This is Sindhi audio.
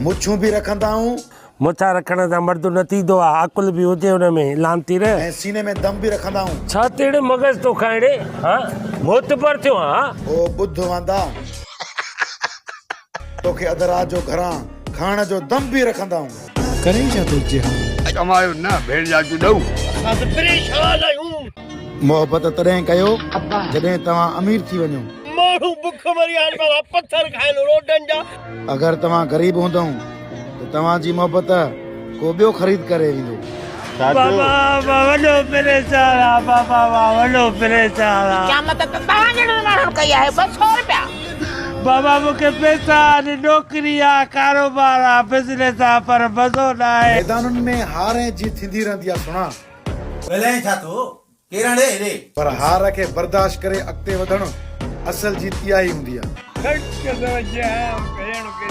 مڇون به رکندا آهيون. مڇا رکڻ سان مرد نه ٿيندو آ، عقل به هجي ان ۾، لعنتي ره. ۽ سيني ۾ دم به رکندا آهيون. ڇا تيڙي مغز ٿو کائين ڙي، ها؟ معتبر ٿيو آن، ها؟ او ٻڌ واندا، توکي اڌ رات جو گهران کائڻ جو دم به رکندا آهيون. ڪرين ڇا ٿو جهان. ڪمايو نه ڀيڻ جا تون ڏئو. اسان ته پريشان آهيون. محبت تڏهن ڪيو جڏهن توهان امير ٿي وڃو. ماڻهو بک مري آهن بابا پٿر کائن روڊن جا. اگر توهان غريب هوندؤ ته توهان جي محبت ڪو ٻيو خريد ڪري ويندو. بابا مان وڏو پريشان آ بابا مان وڏو پريشان آ. قيامت ته توهان جهڙن ماڻهن ڪئي آهي 200 رپيا. بابا مون کي پئسا آهن نوڪري آ ڪاروبار آ بزنس آ پر مزو ناهي. ميدانن ۾ هار ۽ جيت ٿيندي رهندي آ سهڻا. ڳالهائين ڇا ٿو؟ ڪير آڻي هيڏي؟ پر هار کي برداشت ڪري اڳتي وڌڻ اصل جيت اها ئي هوندي آ. سچ ٿو چيان ڀيڻ کي